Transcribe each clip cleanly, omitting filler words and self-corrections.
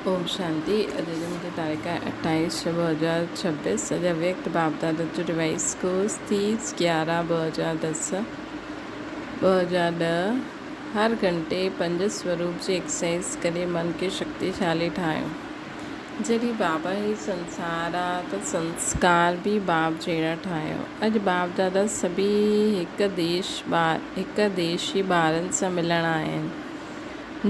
اوم شانتي اڄ جي منهنجي تاريخ آهي اٺاويهه ڇهه 2026 اڄ اويڪت باپدادا جو ريوائز ڪورس تيس گيارهه 2010 2010 هر گهنٽي پنج سوروپ جي ايڪسرسائز ڪري من کي شڪتيشالي ٺاهيو جڏهن بابا هي سنسار آ ته سنسڪار به باپ جهڙا ٺاهيو اڄ باپ دادا سڀئي هڪ ديش ٻار هڪ ديشي ٻارن سان ملڻ آيا آهن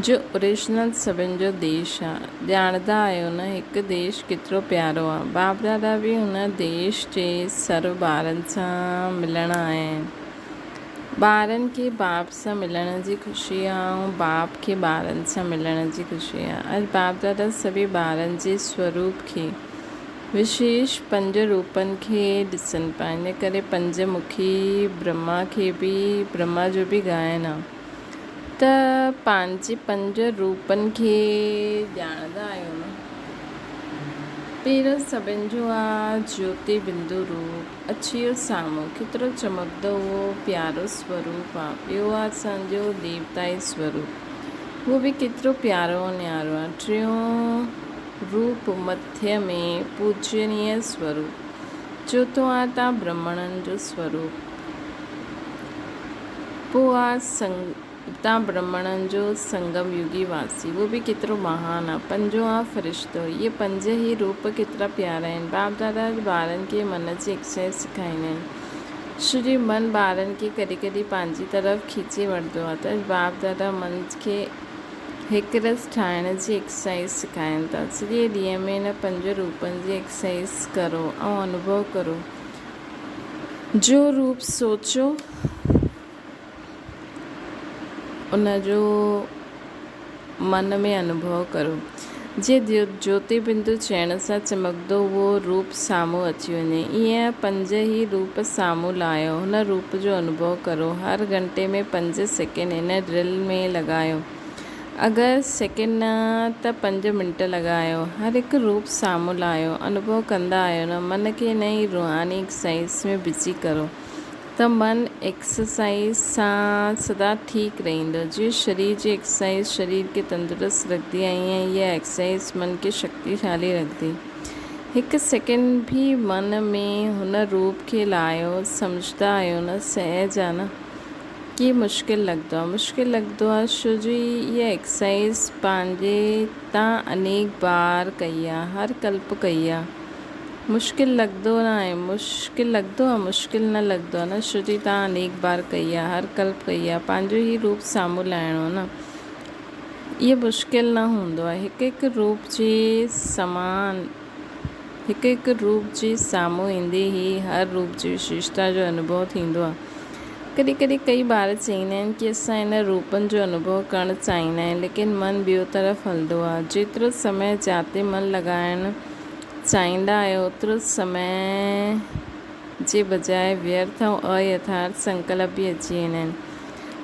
جو اوريجنل سڀن جو ديش آ. ڄاڻندا آهيو نه هڪ ديش ڪيترو پيارو آ. باپ دادا به هن ديش جي سرو ٻارن سان ملڻ آيا آهن. ٻارن کي باپ سان ملڻ جي خوشي آ ۽ باپ کي ٻارن سان ملڻ جي خوشي آ. اڄ باپ دادا سڀئي ٻارن جي سوروپ کي وشيش پنج روپن کي ڏسن پيا. ان ڪري پنج مکي برهما کي به برهما جو به ڳائن آ. ته پنهنجي پنج روپن کي ڄاڻندا آهيو نه؟ پهريون سڀن جو آ جيوتي بندو روپ، اچيو سامهون ڪيترو چمڪندو اهو پيارو سوروپ آ. ٻيو آ اسان جو ديوتائي سوروپ، اهو به ڪيترو پيارو ۽ نيارو آ. ٽيون روپ مٿي ۾ پوجنيه سوروپ، چوٿون آ تان برهمڻن جو سوروپ. پوء آ سنگتا برهمڻن جو سنگم يگي واسي، اهو به ڪيترو مهان آ. پنجون آ فرشتو. اهي پنج ئي روپ ڪيترا پيارا آهن. باپ دادا اڄ ٻارن کي من جي ايڪسرسائيز سکائيندا آهن. ڇو جي من ٻارن کي ڪڏهن ڪڏهن پنهنجي طرف کيچي وٺندو آ ته اڄ باپ دادا من کي هڪ رس ٺاهڻ جي ايڪسرسائيز سکائين ٿا. سڄي ڏينهن ۾ ان پنج روپن جي ايڪسرسائيز ڪرو ۽ انوڀو ڪرو. جو روپ سوچو ان جو من ۾ انوڀو ڪرو. جيئن جيوتي بندو چئڻ سان چمڪندو اهو روپ سامهون اچي وڃي، ايئن پنج ئي روپ سامهون لاهيو، هن روپ جو انوڀو ڪرو. هر گهنٽي ۾ پنج سيڪنڊ هن ڊرل ۾ لڳايو. اگر سيڪنڊ نه ته پنج منٽ لڳايو. هر هڪ روپ سامهون لاهيو. انوڀو ڪندا آهيو نه. من کي ان ئي روحاني ايڪسرسائيز ۾ بزي ڪرو ته من ايڪسرسائيز سان سدا ٺيڪ رهندو. جيئن شرير جي ايڪسرسائيز شرير کي تندرست رکندي آهي ائين اها ايڪسرسائيز من کي شڪتيشالي رکندي. هڪ سيڪنڊ به من ۾ هن روپ کي لاهيو سمجهندا آهيو نه سهج آ نه. ڪي مشڪل لڳندو آ مشڪل لڳندو آ ڇو جو اها ايڪسرسائيز پنهنجي تان انيڪ بار ڪئي آ هر ڪلپ ڪئي آ مشڪل لڳندو نه آهي مشڪل لڳندو آ مشڪل نه لڳندو آ نه ڇو جي تان انيڪ بار ڪئي آ هر ڪلپ ڪئي آ پنهنجو هي روپ سامهون لاهڻو نه اهو مشڪل نه هوندو آ هڪ هڪ روپ جي سمان هڪ هڪ روپ جي سامهون ايندي ئي هر روپ جي وشيشتا جو انوڀو ٿيندو آهي. ڪڏهن ڪڏهن ڪئي ٻار چئيندا آهن ڪي اسان ان روپن جو انوڀو ڪرڻ چاهيندا آهيون ليڪن من ٻيو طرف هلندو آهي. جيترو سمي جاتي من لڳائڻ چاهيندا آهيو اوترو سمي جي بجاء ويرٿ ۽ ايٿارٿ سنڪلپ به اچي ويندا آهن.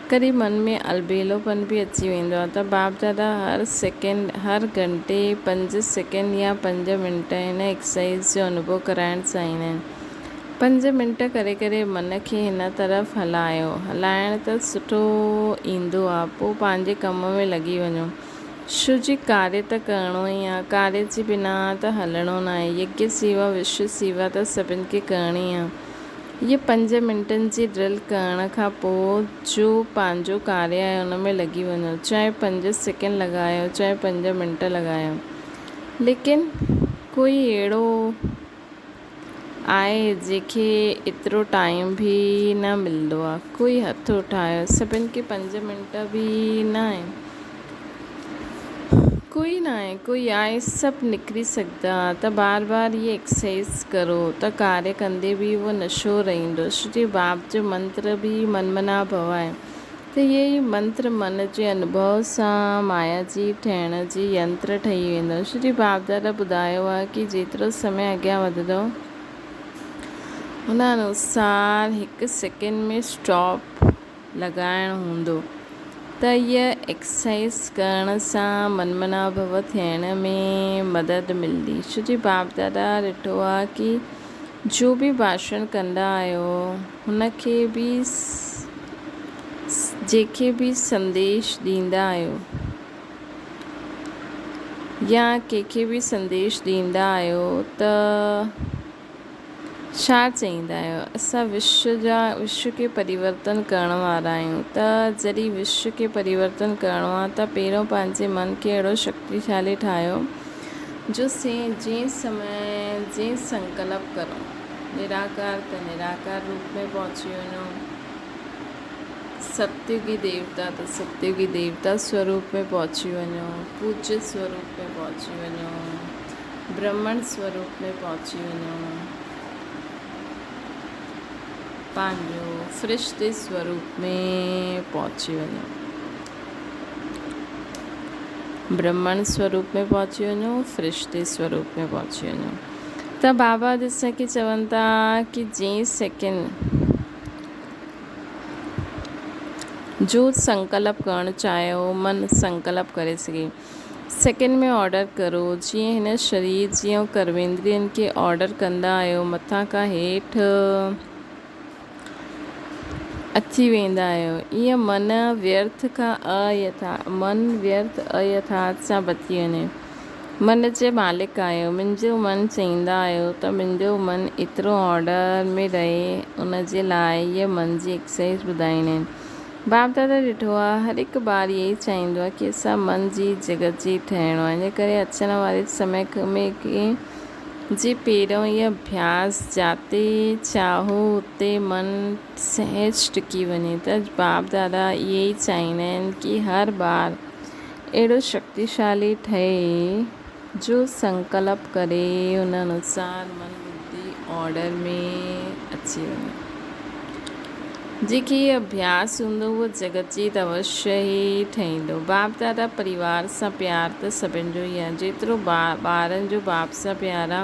ڪڏهن من ۾ البيلوپن به اچي ويندو آهي ته باپ دادا هر سيڪنڊ، هر گهنٽي پنج سيڪنڊ يا پنج منٽ هن ايڪسرسائيز جو انوڀو ڪرائڻ چاهيندا آهن. پنج منٽ ڪري ڪري من کي هن طرف هلايو. هلائڻ ته سٺو ايندو آهي پوء پنهنجي ڪم ۾ لڳي وڃو. شو جي ڪاريه ته ڪرڻو ئي آهي. ڪاريه جي بنا ته هلڻو ناهي. يگيه سيوا، وشو سيوا ته سڀن کي ڪرڻي آهي. اهي پنج منٽن جي ڊرل ڪرڻ کان پوء جو پنهنجو ڪاريه آهي ان ۾ لڳي وڃو چاهي پنج سيڪنڊ لڳايو چاهي پنج منٽ لڳايو ليڪن ڪوئي اهڙو آهي جنهن کي ايترو ٽائيم به نه ملندو آهي ڪوئي هٿ اٺايو سڀن کي پنج منٽ به نه آهن ڪوئي ناهي ڪوئي آهي سڀ نڪري سگهندا ته بار بار هي ايڪسرسائيز ڪرو ته ڪاريه ڪندي به اهو نشو رهندو شري باب جو منتر به من منا ڀو آهي ته اهي ئي منتر من جي انوڀو سان مايا جي ٺهڻ جي ينتر ٺهي ويندو شري باب دادا ٻڌايو آهي ڪي جيترو سمي اڳيان وڌندو ان انوسار هڪ سيڪنڊ ۾ اسٽاپ لڳائڻ هوندو ته هيء ايڪسرسائيز ڪرڻ سان من منا ڀو ٿيڻ ۾ مدد ملندي. ڇو جي باپ دادا ڏٺو آ ڪي جو به ڀاشڻ ڪندا آهيو هن کي به جنهن کي به سنديش ڏيندا آهيو. يا ڪنهن کي به سنديش ڏيندا آهيو ته ڇا چئيندا آهيو؟ اسان وشو جا وشو کي پريورتن ڪرڻ وارا آهيون ته جڏهن وشو کي پريورتن ڪرڻو آهي ته پهريون پنهنجي من کي اهڙو شڪتيشالي ٺاهيو جو سين جنهن سمي جنهن سنڪلپ ڪرو نراڪار ته نراڪار روپ ۾ پهچي وڃو ستيوگي ديوتا ته ستيوگي ديوتا سوروپ ۾ پهچي وڃو پوجيه سوروپ ۾ پهچي وڃو برهمڻ سوروپ ۾ پهچي وڃو. پنهنجو فرشتي سوروپ ۾ پهچي وڃو. برهمڻ سوروپ ۾ پهچي وڃو، فرشتي سوروپ ۾ پهچي وڃو. ته بابا جس کي چون ٿا ڪي جنهن سيڪنڊ جو سنڪلپ ڪرڻ چاهيو من سنڪلپ ڪري سگهي. سيڪنڊ ۾ آرڊر ڪرو جيئن هن شرير جي ۽ ڪرميندرين کي آرڊر ڪندا آهيو مٿان کان هيٺ اچي ويندا آهيو ايئن من ويرٿ کان ايٿا من ويرٿ ايٿارٿ سان بچي وڃي من جي مالڪ آهيو منهنجو من چئيندا آهيو ته منهنجو من ايترو آرڊر ۾ رهي ان جي لاء هيء من جي ايڪسرسائيز ٻڌائيندا آهن باپ دادا ڏٺو آ هر هڪ ٻار اهي ئي چاهيندو آ ڪي اسان من جي جڳت جي ٺهڻو آ ان ڪري اچڻ واري سمي ۾ ڪي جي پهريون اهي اڀياس جاتي چاهو اتي من سهج ٽڪي وڃي ته باپ دادا اهي ئي چاهيندا آهن ڪي هر ٻار اهڙو شڪتيشالي ٺهي جو سنڪلپ ڪري ان انوسار من ٻڌي آرڊر ۾ اچي وڃي. جنهن کي هي اڀياس هوندو اهو جڳت جيت اوشيه ئي ٺهيندو. باپ دادا پريوار سان پيار ته سڀن جو ئي آهي. جيترو ٻارن جو باپ سان پيار آ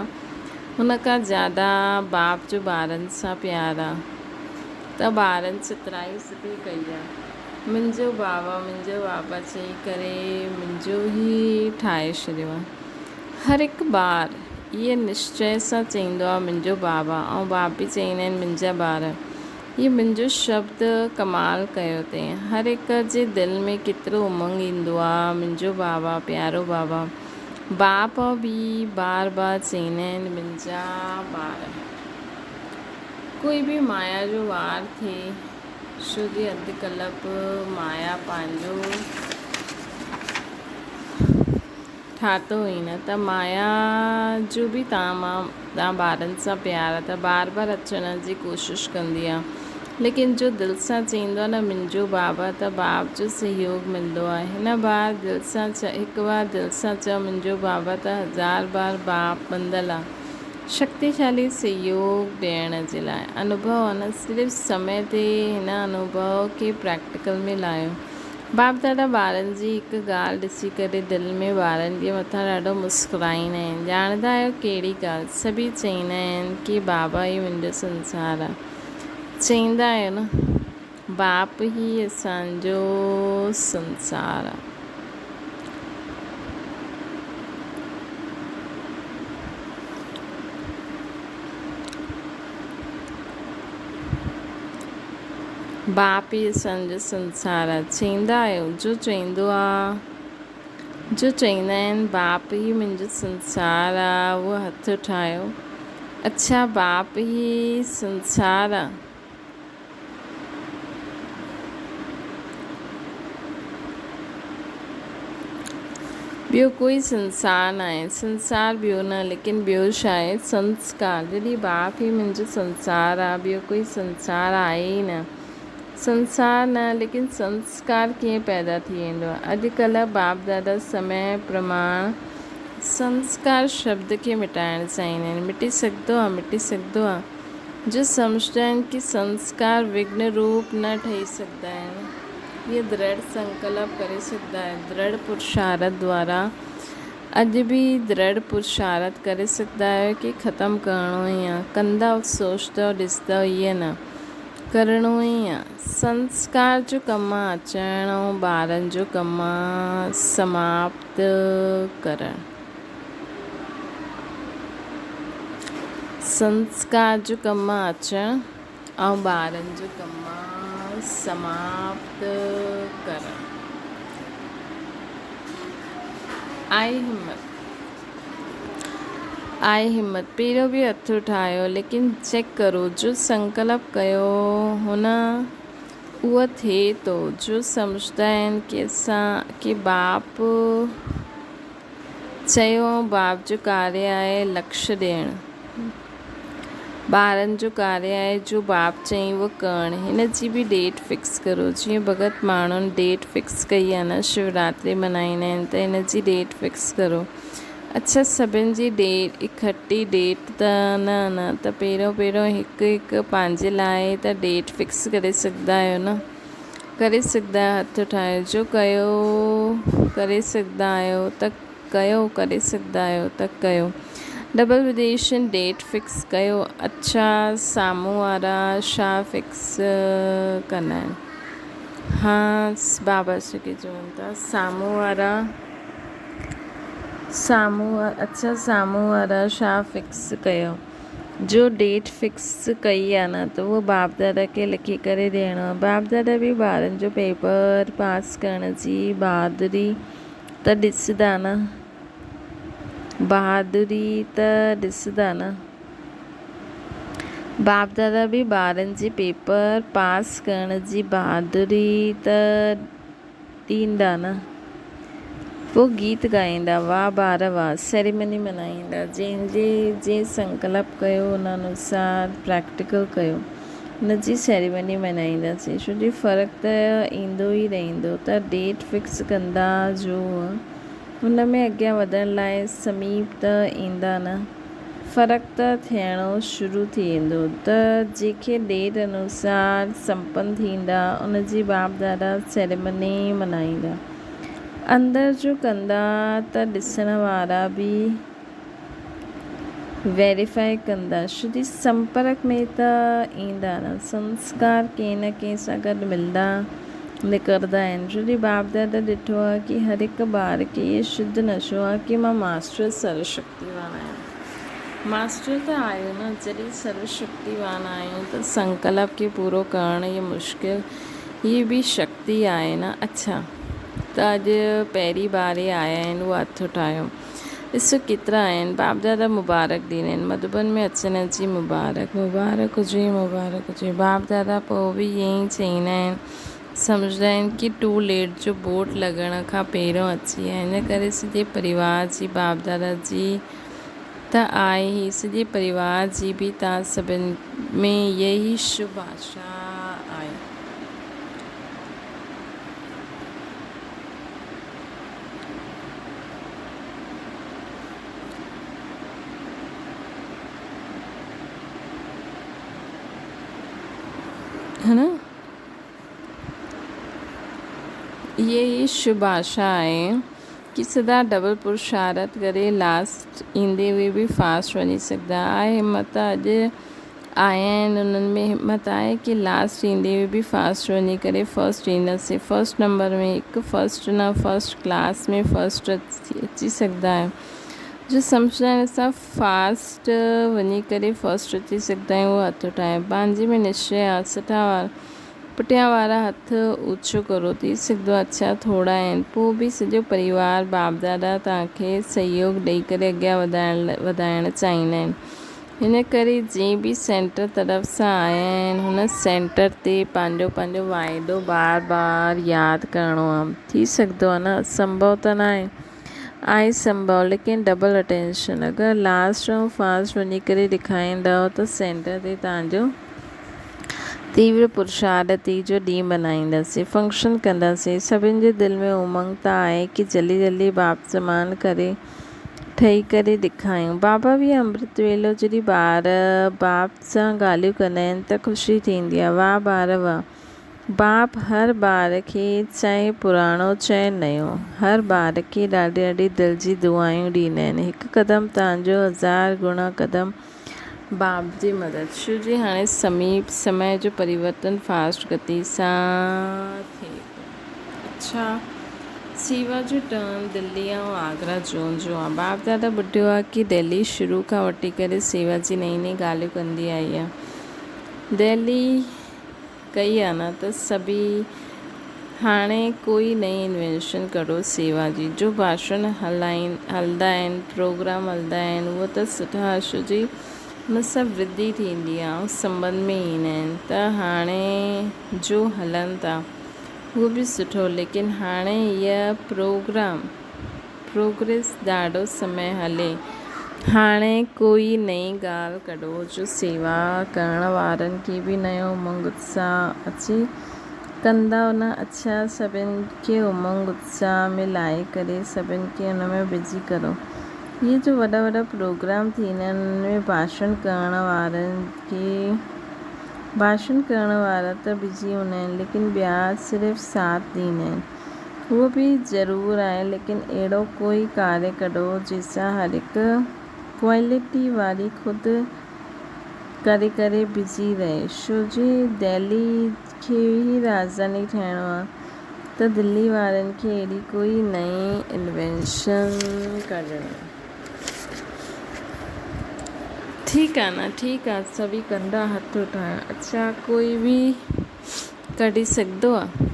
ان کان زياده باپ جو ٻارن سان پيار آ ته ٻارن چترائي سڀي ڪئي آ. منهنجو بابا منهنجو بابا چئي ڪري منهنجو ئي ٺاهي ڇڏيو آ. هر هڪ ٻار اهي نشچئه سان چئيندو آهي منهنجو بابا ۽ باپ به چئيندا آهن منهنجا ٻار. هي منهنجو شبد ڪمال ڪيو اٿئي. هر هڪ جي دل ۾ ڪيترو امنگ ايندو آهي منهنجو بابا پيارو بابا. باپ به بار بار چئيندا آهن منهنجا ٻار. ڪوئي به مايا جو وار ٿئي ڇو جي اڌ ڪلپ مايا پنهنجو ٺاتو هئي نه ته مايا جو به توهان مان توهان ٻارن سان پيار آ ته بار بار اچڻ جي ڪوشش ڪندي آ ليڪن جو دل سان چئيندو آ نه منهنجو بابا ته باپ جو سهيوگ ملندو آ هن بار دل سان چئه هڪ بار دل سان چئه منهنجو بابا ته هزار بار باپ ٻنڌل آ شڪتيشالي سهيوگ ڏيڻ جي لاء انوڀو آ نه صرف سمي تي هن انوڀو کي پريڪٽيڪل ۾ لايو. باپ دادا ٻارن جي هڪ ڳالهه ڏسي ڪري دل ۾ ٻارن جي مٿان ڏاڍو مسڪرائيندا آهن. ڄاڻندا آهيو ڪهڙي ڳالهه؟ سڀيئي چئيندا آهن ڪي بابا ئي منهنجو سنسار آ. چئيندا آهيو نه؟ باپ ئي اسان جو سنسار آ. باپ ئي اسان جو سنسار آ. چئيندا آهيو جو چئيندو آ جو چئيندا آهن باپ ئي منهنجو سنسار آ اهو هٿ اٺايو اڇا باپ ئي سنسار آ. ٻيو ڪوئي سنسار ناهي سنسار ٻيو نه ليڪن ٻيو ڇا آهي سنسڪار جڏهن باپ ئي منهنجو سنسار آ ٻيو ڪوئي سنسار آهي ئي نه سنسار نه ليڪن سنسڪار ڪيئن پيدا ٿي ويندو آهي اڄ ڪلهه باپ دادا سمي پرماڻ سنسڪار شبد کي مٽائڻ چاهيندا آهن مٽي سگهندو آ مٽي سگهندو آ جو سمجهندا آهن ڪي سنسڪار وگهن روپ نه ٺهي سگهندا آهن. اهي درڙ سنڪلپ ڪري سگهندا آهن. درڙ پرشارٿ دوارا اڄ به درڙ پرشارٿ ڪري سگهندا آهيو ڪي ختم ڪرڻو ئي آ. ڪندؤ، سوچندؤ، ڏسندؤ ائين نه. ڪرڻو ئي آ. سنسڪار جو ڪم آ اچڻ ۽ ٻارن جو ڪم آ سماپت ڪرڻ. سنسڪار جو ڪم آ اچڻ ۽ ٻارن جو ڪم آ سماپت ڪرڻ. آئي همت آئي همت پهريون به هٿ اٺايو ليڪن چيڪ ڪرو جو سنڪلپ ڪيو هن اهو ٿئي ٿو جو سمجهدا آهن ڪي اسان کي باپ چيو ۽ باپ جو ڪاري آهي لڪش ڏيڻ. ٻارن جو ڪاري آهي جو باپ چئين اهو ڪرڻ. هن جي به ڊيٽ فڪس ڪرو. جيئن ڀڳت ماڻهن ڊيٽ فڪس ڪئي آهي نه شوراتري ملهائيندا آهن ته هن جي ڊيٽ فڪس ڪرو. اڇا سڀن جي ڊيٽ اڪٺي ڊيٽ ته نه نه ته پهريون پهريون هڪ هڪ پنهنجي لاء ته ڊيٽ فڪس ڪري سگهندا آهيو نه. ڪري سگهندا آهيو هٿ ٺاهيو جو ڪيو ڪري سگهندا آهيو ته ڪيو ڪري سگهندا آهيو ته ڪيو ڊبل وديشن ڊيٽ فڪس ڪيو اڇا سامهون وارا ڇا فڪس ڪندا آهن ها بابا سکي چون ٿا سامهون وارا سامهون اڇا سامهون وارا ڇا فڪس ڪيو جو ڊيٽ فڪس ڪئي آ نه ته اهو باپ دادا کي لکي ڪري ڏيڻو آ. باپ دادا به ٻارن جو پيپر پاس ڪرڻ جي بهادري ته ڏسندا نه. بهادري ته ڏسندا نه. باپ دادا به ٻارن جي پيپر پاس ڪرڻ جي بهادري ته ڏيندا نه. پوء گيت ڳائيندا، واهه ٻار واهه، سيريمني ملهائيندا، جنهن جي جنهن سنڪلپ ڪيو ان انوسار پريڪٽيڪل ڪيو ان جي سيريمني ملهائينداسين ڇو جي فرق ته ايندو ئي رهندو ته ڊيٽ فڪس ڪندا جو ان ۾ اڳيان وڌڻ لاء سميپ ته ايندا نه. فرق ته ٿيڻو شروع ٿي ويندو ته جيڪي ڏيڍ انوسار سمپن ٿيندا ان جي باپ دادا سيريمني ملهائيندا. اندر جو ڪندا ته ڏسڻ وارا به ويريفائي ڪندا. شري سمپرڪ ۾ ته ايندا نه. سنسڪار ڪنهن نه ڪنهن سان گڏ ملندا نڪرندا آهن. شري باپ دادا ڏٺو آهي ڪي هر هڪ ٻار کي اهي شڌ نشو آهي ڪي مان ماسٽر سرشڪتي شڪتيوان آهيان. ماسٽر ته آهيو نه، جڏهن سرو شڪتيوان آهيون ته سنڪلپ کي پورو ڪرڻ هي مشڪل هي به شڪتي آهي نه. اڇا ته اڄ پهرين بار هي آيا آهن اهو هٿ اٺايو. ڏسو ڪيترا آهن. باپ دادا مبارڪ ڏيندا آهن. مڌوبن ۾ اچڻ جي مبارڪ. مبارڪ هجي مبارڪ هجي. باپ دادا پوء به ائين ئي چئيندا آهن. سمجهندا آهن ڪي ٽو ليٽ جو بورڊ لڳڻ کان پهريون اچي ويا ان ڪري سڄي پريوار جي باپ دادا جي ته آهي ئي سڄي پريوار جي به تان سڀن ۾ اها ئي شڀ آشا آهي. ها نه. اهي ئي شڀ آشا آهي ڪي سدا ڊبل پرشارت ڪري لاسٽ ايندي هئي به فاسٽ وڃي سگهندا آهي همت اڄ آيا آهن انهن ۾ همت آهي ڪي لاسٽ ايندي هئي به فاسٽ وڃي ڪري فرسٽ اينداسي فرسٽ نمبر ۾ هڪ فرسٽ نه فرسٽ ڪلاس ۾ فرسٽ اچي سگهندا آهيو جو سمجهندا آهن اسان فاسٽ وڃي ڪري فرسٽ اچي سگهندا آهيون اهو هٿ اٺايو پنهنجي ۾ نشچي آهي سٺا وار پٺيان وارا هٿ اوچو ڪرو ٿي سگهندو اڇا ٿورا آهن پوء به سڄو پريوار باپ دادا توهان کي سهيوگ ڏئي ڪري اڳيان وڌائڻ وڌائڻ چاهيندا آهن ان ڪري جنهن به سينٽر طرف سان آيا آهن هن سينٽر تي پنهنجو پنهنجو واعدو بار بار ياد ڪرڻو آهي ٿي سگهندو آهي نه اسنڀو ته ناهي آهي سنڀو ليڪن ڊبل اٽينشن اگر لاسٽ ۽ فاسٽ وڃي ڪري ڏکائيندؤ ته سينٽر تي توهان جو تيور پرشارتي جو ڏينهن ملهائينداسين، فنڪشن ڪنداسين. سڀن جي دل ۾ امنگ ته آهي ڪي جلدي جلدي باپ سمان ڪري ٺهي ڪري ڏيکايون. بابا به امرت ويلو جڏهن ٻار باپ سان ڳالهيون ڪندا آهن ته خوشي ٿيندي آهي. واهه ٻار واهه. باپ هر ٻار کي چاهي پراڻو چاهي نيو هر ٻار کي ڏاڍي ڏاڍي دل جي دعائون ڏيندا آهن. هڪ قدم تان جو هزار گڻا قدم باب جي مدد شو جي هاڻي سميپ سمي جو پريورتن فاسٽ گتي سان ٿئي ٿو. اڇا سيوا جو ٽرن دلي ۽ آگرا زون جو آ. باب دادا ٻڌيو آ ڪي دهلي شروع کان وٺي ڪري سيوا جي نئين نئين ڳالهيون ڪندي آئي آ. دهلي ڪئي آ نه ته سڀي هاڻي ڪوئي نئين انوينشن ڪڍو سيوا جي. جو ڀاشڻ هلائين هلندا آهن، پروگرام هلندا آهن اهو ته سٺا ڇو جي ان سان ورڌي ٿيندي آهي ۽ سنٻنڌ ۾ ايندا آهن ته هاڻي جو هلن ٿا اهو به سٺو ليڪن هاڻي هيء پروگرام پروگريس ڏاڍو سمي هلي. هاڻي ڪوئي نئين ڳالهه ڪڍو جو سيوا ڪرڻ وارن کي به نيو امنگ اتساهه اچي. ڪندا نه اڇا سڀن کي امنگ اتساهه ۾ لائي ڪري سڀن کي ان ۾ بزي ڪرو. هي جو وڏا وڏا پروگرام ٿيندا آهن انهن ۾ ڀاشڻ ڪرڻ وارن کي ڀاشڻ ڪرڻ وارا ته بزي هوندا آهن ليڪن ٻيا صرف ساٿ ڏيندا آهن. اهو به ضرور آهي ليڪن اهڙو ڪوئي ڪاريه ڪڍو جنهن سان هر هڪ ڪوالٽي واري خود ڪري ڪري بزي رهي ڇو جي دهلي کي ئي راڄڌاني ٺاهڻو آهي ته دلي وارن کي اهڙي ڪوئي نئين انوينشن ڪڍڻي ٺيڪ آهي نه ٺيڪ آهي سڀئي ڪندا هٿ اٺايو اڇا ڪوئي به ڪڍي سگهندو آهي.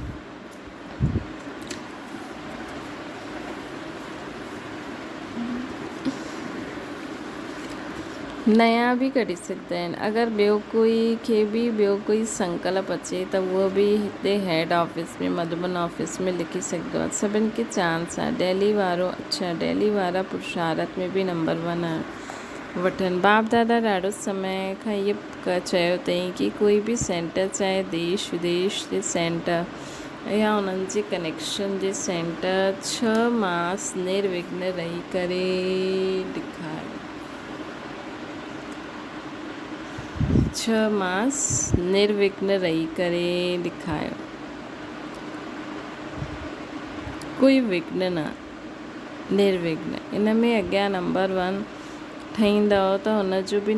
نيا به ڪڍي سگهندا آهن اگر ٻيو ڪوئي کي به ٻيو ڪوئي سنڪلپ اچي ته اهو به هتي هيڊ آفيس ۾ مڌوبن آفيس ۾ لکي سگهندو آهي سڀن کي چانس آهي ڊيلي وارو اڇا ڊيلي وارا پرشارت ۾ به نمبر ون وٺن باپ دادا ڏاڍو سمي کان اهي چيو اٿئين ڪي ڪوئي به سينٽر چاهي ديش وديش جي سينٽر يا انهن جي ڪنيڪشن جي سينٽر ڇهه ماس نروگن رهي ڪري ڏيکاريو. ڇهه ماس نروگن رهي ڪري ڏيکاريو. ڪوئي وگن نه نروگن ان ۾ اڳيان نمبر ون ٺهيندؤ ته ان جو به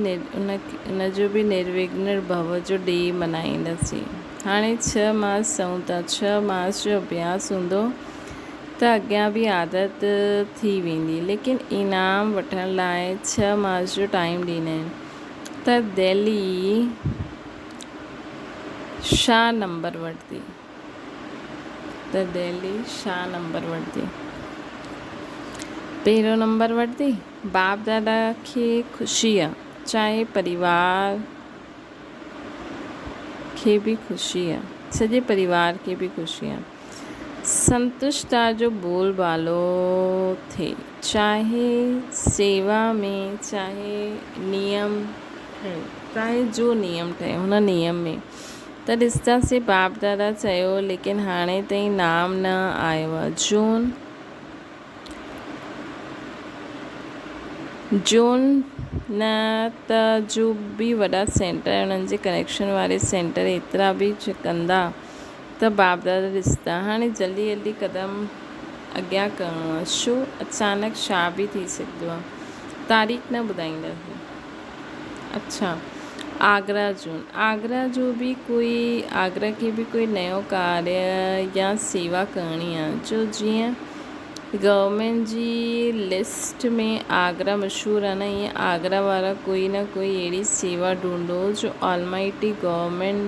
ان جو به نروگن ڀو جو ڏينهن ملهائينداسين. هاڻي ڇهه ماس چئون ٿا. ڇهه ماس جو اڀياس هوندو ته اڳيان به عادت ٿي ويندي. ليڪن انعام وٺڻ لاء ڇهه ماس جو ٽائيم ڏيندا آهن ته دهلي ڇا نمبر وٺندي. ته دهلي ڇا نمبر وٺندي؟ پهريون نمبر وٺندي؟ باپ دادا کي خوشي آ، چاهي پريوار کي به خوشي آ، سڄي پريوار کي به خوشي آ. سنتشٽا جو بول بالو ٿئي، چاهي سيوا ۾ چاهي نيم ٺهي، چاهي جو نيم ٺهي هن نيم ۾ ته ڏسنداسين باپ دادا چيو ليڪن هاڻي تائين نام نه آيو آ. جون جون نه ته جو به وڏا سينٽر انهن جي ڪنيڪشن واري سينٽر ايترا به ڪندا ته باپ دادا ڏسندا هاڻي جلدي جلدي قدم اڳيان ڪرڻو آ ڇو اچانڪ ڇا به ٿي سگهندو آ تاريخ نه ٻڌائينداسين. اڇا آگرا جون آگرا جو به ڪوئي آگرا کي به ڪوئي نيو ڪاريه يا سيوا ڪرڻي آ جو جيئن گورنمينٽ جي لسٽ ۾ آگرا مشهور آ نه ائين آگرا وارا ڪوئي نه ڪوئي اهڙي سيوا ڍونڍو جو آلمائٽي گورنمينٽ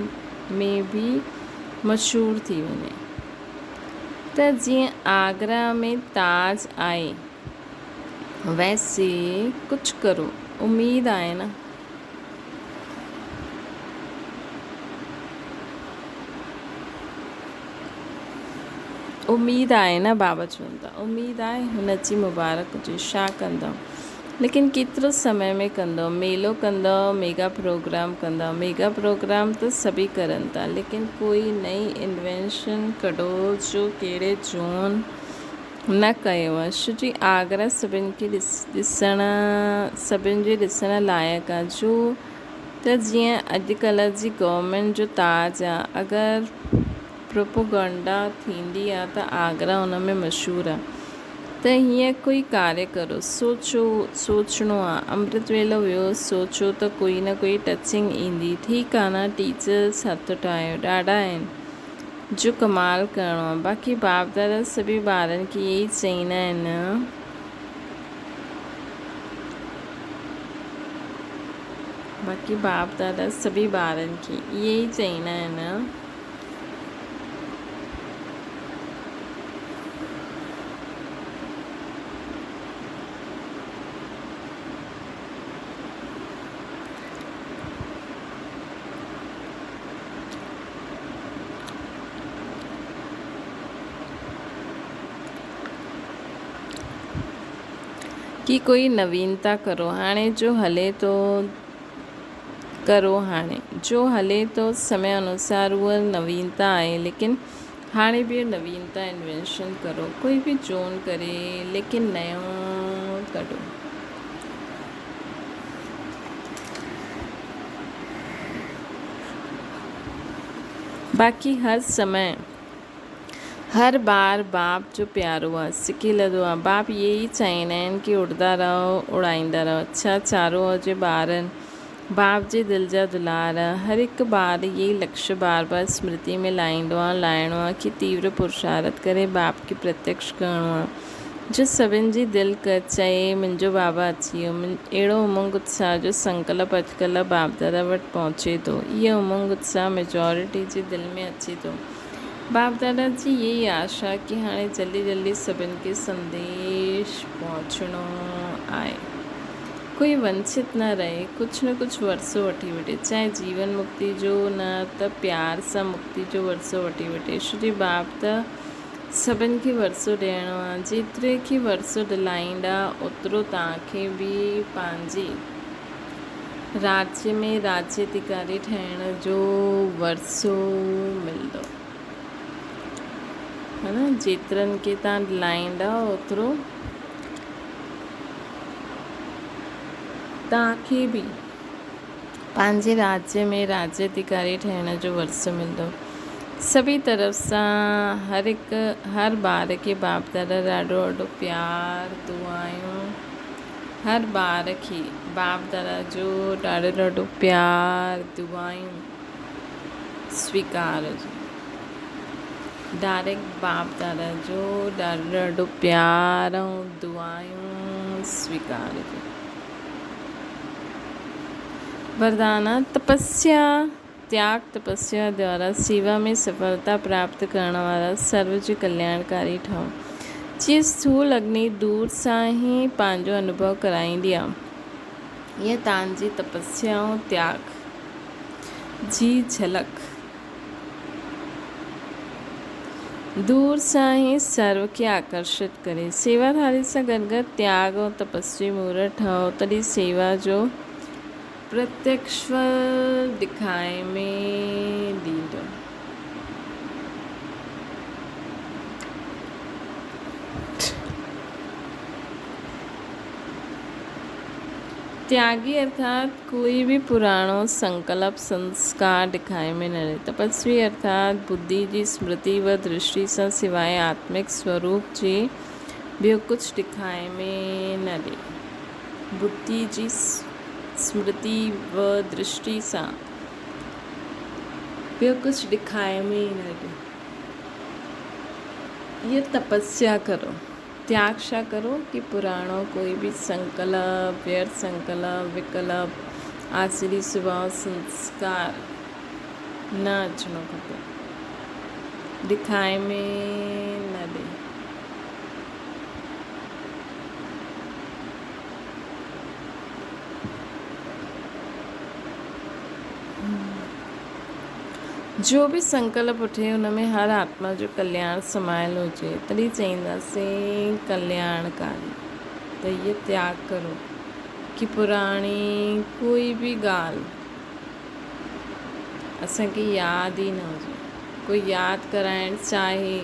۾ به مشهور ٿي وڃي ته جيئن آگرا ۾ تاج آهي ويسي ڪجھ ڪرو اميد آهي نه. اميد آهي نه بابا چون ٿا اميد آهي هن جي مبارڪ هجي شا ڪندؤ ليڪن ڪيترو سمي ۾ ڪندؤ ميلو ڪندؤ ميگا پروگرام ڪندؤ ميگا پروگرام ته سڀئي ڪرن ٿا ليڪن ڪوئي نئين انوينشن ڪڍو جو ڪهڙي جون نه ڪيو آ ڇو جي آگرا سڀن کي ڏسڻ سڀن جي ڏسڻ لائق آ جو ته جيئن اڄڪلهه جي گورنمينٽ جو تاج آ اگر پروپوگنڊا ٿيندي آ ته آگرا ان ۾ مشهور آ ته هيئن ڪوئي ڪاريه ڪرو سوچو سوچڻو آ امرت ويلو ويو سوچو ته ڪوئي نه ڪوئي ٽچنگ ايندي ٺيڪ آ نه ٽيچرس هٿ ٺاهيو ڏاڍا آهن جو ڪمال ڪرڻو آ باقي باپ دادا سڀي ٻارن کي اهي ئي چئيندا آهن. باقي باپ دادا سڀي ٻارن کي اهي ئي چئيندا آهن. ڪي ڪوئي نوينتا ڪرو، هاڻي جو هلي ٿو ڪرو، هاڻي جو هلي ٿو سمي انوسار اها نوينتا آهي، ليڪن هاڻي به نوينتا انوينشن ڪرو، ڪوئي به جون ڪري ليڪن نيو ڪڍو. باقي هر سمي هر ٻار باپ جو پيارو آ، سکي لڌو آ. باپ اهي ئي چاهيندا آهن ڪي اڙدا رهو، اڙائيندا رهو. اڇا چارو هجي ٻارن، باپ جي دل جا دلار. هر هڪ ٻار اهي ئي لڪش بار بار سمرتي ۾ لائيندو آ، لائڻو آ ڪي تيور پرشارٿ ڪري باپ کي پرتيڪش ڪرڻو آ. جو سڀن جي دل چئي منهنجو بابا اچي ويو. اهڙو امنگ اتساهه جو سنڪلپ اڄڪلهه باپ دادا وٽ پهچي ٿو. اهو امنگ اتساهه ميجارٽي جي دل ۾ اچي ٿو. باپ دادا جي اها ئي آشا ڪي هاڻي جلدي جلدي سڀن کي سنديش پهچڻو آهي. ڪوئي ونچت نه رهي، ڪجهه نه ڪجهه ورثو وٺي وٺي، چاهي جيون مڪتي جو نه ته پيار سان مڪتي جو ورثو وٺي وٺي. شري باپ ته سڀن کي ورثو ڏيڻو آهي، جيتري کي ورثو ڏلائيندا اوترو توهان کي به پنهنجي راجيه ۾ راجياڌڪاري ٺهڻ جو ورثو ملندو. ها نه جيترن کي توهان ڏلائيندا اوترو توهان کي به پنهنجي راجيه ۾ راجياڌڪاري ٺهڻ جو ورثو ملندو. سڀئي طرف سان هر هڪ هر ٻار کي باپ دادا ڏاڍو ڏاڍو پيار دعائون هر ٻار کي باپ دادا جو ڏاڍو ڏاڍو پيار دعائون سويڪار هجي. ڊائريڪٽ باپ دادا جو ڏاڍو ڏاڍو پيار ۽ دعائون سويڪار هجي. وردان تپسيا تياڳ تپسيا دوارا سيوا ۾ سڦلتا پراپت ڪرڻ وارا سرو جي ڪلياڻڪاري ٺهو. جيئن اسٿول اگني دور سان ئي پنهنجو انوڀو ڪرائيندي آ، ايئن تان جي تپسيا ۽ تياڳ جي جهلڪ دور سان ئي سرو کي آڪرشت ڪري. سيواڌاري سان گڏ گڏ تياڳ ۽ تپسوي مورت ٺهو، تڏهن سيوا جو پرتيڪش ڦل ڏکائي ۾ ڏيندو. تياڳي ارٿات ڪوئي به پراڻو سنڪلپ، سنسڪار، ڏکائي ۾ نه رهي. تپسوي ارٿات ٻڌي جي سمرتي و درشٽي سان سواء آتمڪ سوروپ جي ٻيو ڪجهه ڏکائي ۾ نه ڏي. ٻڌي جي سمرتي و درشٽي سان ٻيو ڪجهه ڏکائي ۾ ئي نه ڏي. هيء تپسيا ڪرو، تياڳ ڇا ڪرو ڪي پراڻو ڪوئي به سنڪلپ، ويرٿ سنڪلپ، وڪلپ، آسري سڀاء، سنسڪار نه اچڻو کپي. ڏکائي ۾ نه ڏي. جو به سنڪلپ اٺي ان ۾ هر آتما جو ڪلياڻ سمايل هجي تڏهن چئينداسين ڪلياڻڪاري ته هيء تياڳ ڪرو ڪي پراڻي ڪوئي به ڳالهه اسان کي ياد ئي نه هجي ڪوئي ياد ڪرائڻ چاهي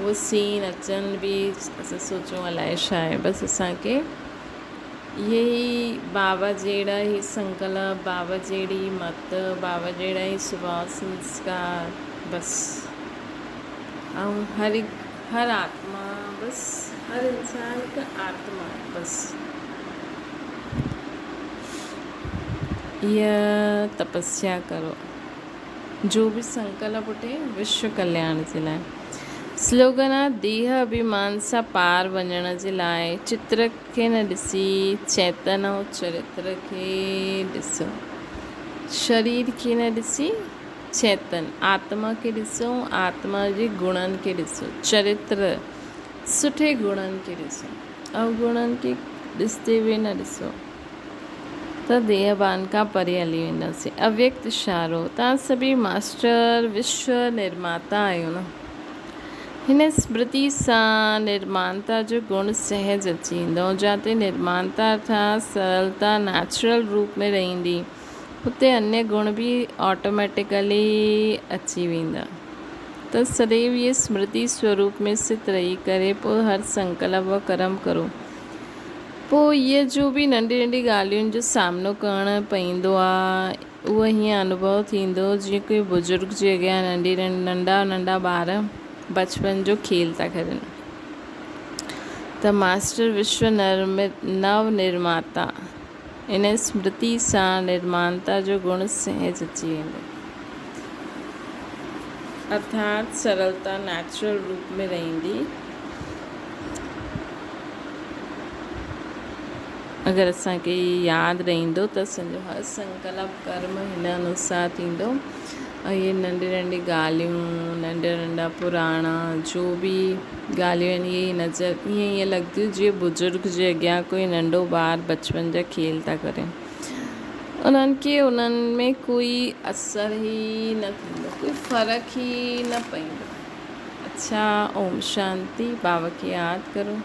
اهو سين اچن به اسان سوچون الائي ڇا آهي بس اسان کي اهي ئي بابا جهڙا ئي سنڪلپ بابا جهڙي ئي مت بابا جهڙا ئي سڀاء سنسڪار بس ۽ هر هڪ هر آتما بس هر انسان هڪ آتما آهي بس اها تپسيا ڪرو. جو به سنڪلپ اٺي وشو ڪلياڻ جي لاء. سلوگن آ ديهه اڀيمان سان پار وڃڻ جي لاء چتر کي نه ڏسي چيتن ۽ چرتر کي ڏسو. شرير کي نه ڏسي چيتن، آتما کي ڏسو ۽ آتما جي گڻن کي ڏسو. چرتر، سٺي گڻن کي ڏسو. اوگڻن کي ڏسندي به نه ڏسو. ته ديهه ڀان کان پري هلي وينداسين. اويڪت اشارو، توهان سڀيئي ماسٽر وشو نرماتا آهيو نه؟ هن سمرتي سان نرمانتا جو گڻ سهج اچي ايندو ۽ جاتي نرمانتا ارٿات سرلتا نيچرل روپ ۾ رهندي اتي انيه گڻ به آٽوميٽيڪلي اچي ويندا ته سديو اهي سمرتي سوروپ ۾ سٿ رهي ڪري پوء هر سنڪلپ و ڪرم ڪرو. پوء اهي جو به ننڍي ننڍي ڳالهين جو سامنو ڪرڻ پئيندو آ اهو هيئن انوڀو ٿيندو جيئن ڪوئي بزرگ جي اڳيان ننڍي ننڍا ننڍا ٻار بچپن جو کيل ٿا کيڏن ته ماسٽر وشو نو نرماتا ان سمرتي سان نرمانتا جو گڻ سهج اچي ويندو ارٿات سرلتا نيچرل روپ ۾ رهندي. اگر اسان کي ياد رهندو ته اسان جو هر سنڪلپ ڪرم هن انوسار ٿيندو ۽ اهي ننڍي ننڍي ڳالهيون ننڍا ننڍا پراڻا جو به ڳالهيون آهن اهي نظر ائين ائين لڳنديون جيئن بزرگ جي اڳيان ڪوئي ننڍو ٻار بچپن جا کيل ٿا ڪرن انهن کي انهن ۾ ڪوئي اثر ئي نه ٿيندو ڪوئي فرق ئي نه پوندو اڇا اوم شانتي بابا کي ياد ڪرو.